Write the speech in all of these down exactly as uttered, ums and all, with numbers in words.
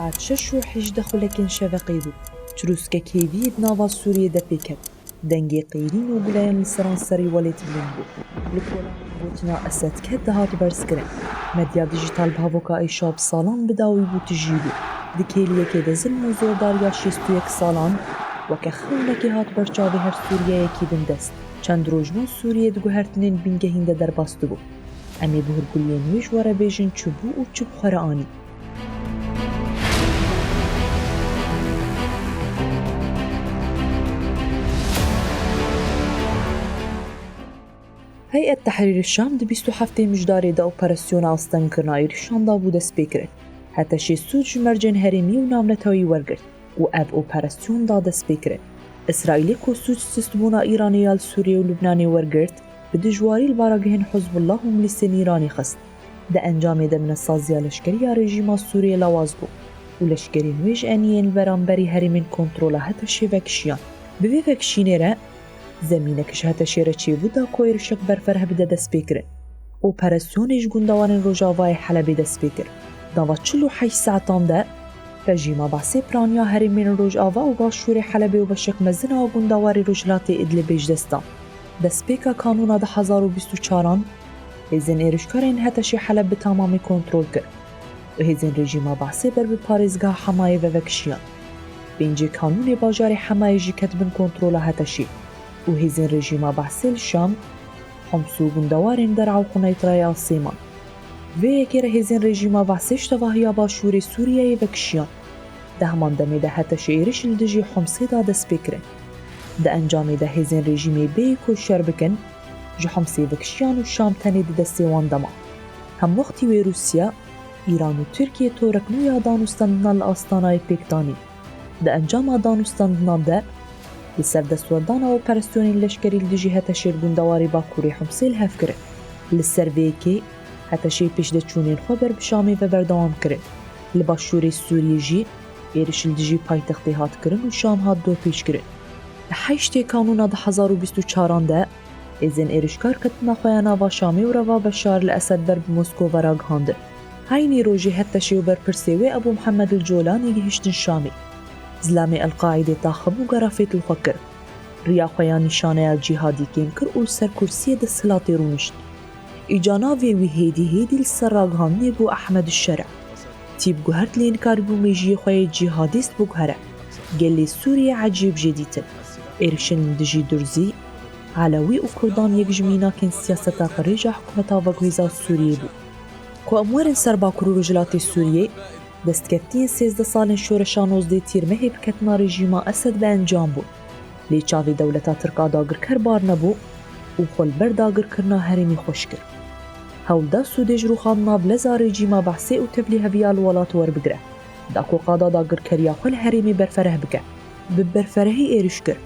Saet şeş û hejdeh xulekên şeveqê bû. Çirûskek hêviyê di nava Sûriyê de pêket. Dengê qêrîn û guleyan li seranserê welêt bilind bû. Li kolan gotina Esed ket dihat berzkirin. Medya dijîtal bi havoka êşa bi salan bi dawî bû tijî bû. Di kêliyekê de zilm û zordariya şêst û yek salan weke xewnekê hat ber çavê her Sûriyeyekî bindest. Çend roj bûn Sûriyê di guhertinên bîngehîn de derbas dibû. Em ê bi hûrguliyên wê ji we re bêjin çi bû û çi bi xwe re anî. Heyet Tehrîr Şam di bîst û heftê Mijdarê de operasyona astengkirina êrişan da bû destpêkirin. Heteşê sûc ji mercên herêmî û navneteweyî wergirt û ev operasyon da destpêkirin. Îsraîlê ku sûc sustbûna Îranê ya li Sûriyê û Lubnanê wergirt, bi dijwarî li baragehên Hizbullah û milîsên Îranê xist. Di encamê de binesaziya leşkerî ya rejîma Sûriyê lawaz bû û leşkerên wê ji eniyên li beramberî herêmên kontrola Heteşê vekişiyan. Bi vê vekişînê re, zemînek ji Heteşê re çêbû da ku êrişek berfereh bide destpêkirin. Operasyonê ji gundewarên rojavayê Helebê dest pê kir. Nava çil û heşt saetan de, rejîma Behsê piraniya herêmên rojava û başûrê Helebê û beşek mezin a gundewarê rojhilatê Idlibê ji dest da. Destpêka kanûna du hezar û bîst û çaran, hêzên êrişkarên Heteşê Heleb bi tamamî kontrol kir û hêzên rejîma Behsê ber bi parêzgeha Hemayê ve vekişiyan. Pêncê kanûnê bajarê Hemayê jî ket bin kontrola Heteşê û hêzên rejîma Behsê li Şam, Homs û gundewarên Der'a û Quneytrayê asê man. Vê yekê re hêzên rejîma Behsê ji tevahiya başûrê Sûriyeyê vekişiyan. Di heman demê de Heteşê êriş li dijî Homsê da dest pê kirin. Di encamê de hêzên rejîmê bêyî ku şer bikin, ji Homsê vekişiyan û Şam tenê di destê wan de ma. Hemwextî wê Rûsya, Îran û Tirkiye torek nû ya danûstandinan li Astanayê pêk danîn. Di encama danûstandinan de, li ser destwerdana operasyonên leşkerî li dijî Heteşê li gundewarê Bakurê Homsê li hev kirin. Li ser vê yekê, Heteşê pêşdeçûnên xwe ber bi Şamê ve berdewam kirin. Li başûrê Sûriyê jî êriş li dijî paytextê hat kirin û Şam hat dorpêçkirin. Di heştê Kanûna du hezar û bîst û çaran de, hêzên êrişkar ketina xwe ya nava Şamê û reva Beşar li Esed ber bi Moskova ragihandin. Heynî rojê Heteşê û berpirsê wê Ebû Mihemed El Colanî gihiştin Şamê. Zilamê El Qaîdê taxim û garafêt li xwe kir. Riya xwe ya nîşaneya cîhadî kêm kir û li ser kursiyê desthilatê rûnişt. Îca navê wî hêdî hêdî li ser ragihandinê bû Ehmed Şer'a. Tîp guhert lê nikaribû mêjiyê xwe yê cîhadîst biguhere. Gelê Sûriyê ecêb jê dîtin. Êrişên li dijî Durzî, Elewî û Kurdan yek ji mînakên siyaseta qirêj a hikûmeta veguhêza Sûriyê bû. Ku em werin ser Bakur û Rojhilatê Sûriyê, destkeftiyên sêzdeh salên şoreşa nozdeh Tîrmehê bi ketina rejîma Esed bi encam bûn. Lê çavê dewleta Tirk a dagirker bar nebû û xwe li ber dagirkirina herêmê xweş kir. Hewl da sûdê ji rûxandina bileza rejîma Behsê û tevlîheviya li welat werbigire. Da ku qada dagirkeriya xwe li herêmê berfereh bike. Bi berferehî êriş kir.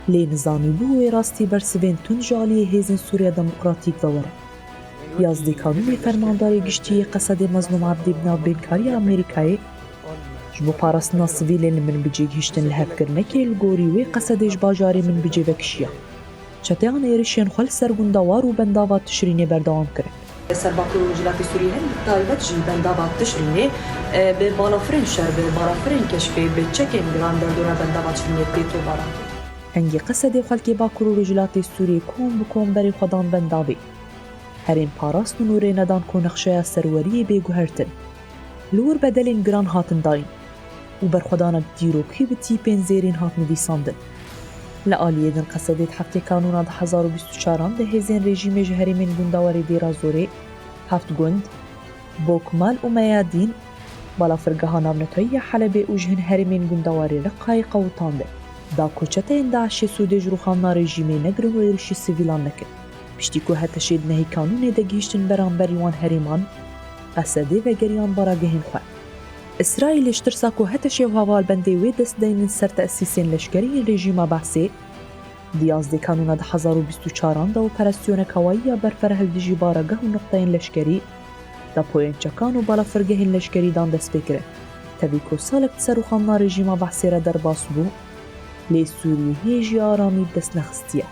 Lê nizanîbû wê rastî ber sivên tund ji aliyê hêzên Sûriya Demokratîk ve were. Yazdê Kanûnê Fermandarê Giştî yê Qesedê Mezlûm Ebdî bi navbeynkariya Amerîkayê ji bo parastina sivîlên li Minbicê gihiştin lihevkirinekê li gorî wê Qesedê ji bajarê Minbicê vekişiya. Çeteyan êrişên xwe li ser gundewar û bendava Tişrînê berdewam kirin. Ser Bakur û Rojhilatê Sûriyê hem bi taybet jî bendava Tişrînê, e, bi balafirên şer, bi balafirên keşfê, bi çekên giran derdora bendava Tişrînê tê tobaran. Hingê Qesedê xelkê Bakur û Rojhilatê Sûriyê kom bi kom berê xwe dan bendavê. Herêm parastin û rê nedan ku nexşeya serweriyê bê guhertin. Li wir bedelên giran hatin dayîn û berxwedanek dîrokî bi tîpên zêrîn hat nivîsandin. Li aliyê din Qesedê di heftê Kanûna du hezar û bîst û çaran de hêzên rejîmê ji herêmên gundewarê Dêra Zorê, Heft Gund, Bokmal û Meyadîn, balafirgeha navneteweyî ya Helebê û ji hin herêmên gundewarê Reqayê qewitandin. Da ku çeteyên DAIŞê sûdê ji rûxandina rejîmê negirin û êrişî sivîlan nekin. Piştî ku Heteşê di nehê kanûnê de gihiştin beramberî wan herêman, Qesedê vegeriyan baragehên xwe. Îsraîlê ji tirsa ku Heteşê û hevalbendê wê dest deynin ser tesîsên leşkerî yên rejîma Behsê, di yazdê Kanûna du hezar û bîst û çaran de operasyoneke hewayî ya berfereh li dijî barageh û nuqteyên leşkerî, depoyên çekan û balafirgehên leşkerî dan destpêkirin. Tevî ku salek di ser rûxandina rejîma Behsê re derbas bû, lê Sûriyê hê jî aramî bi dest nexistiye.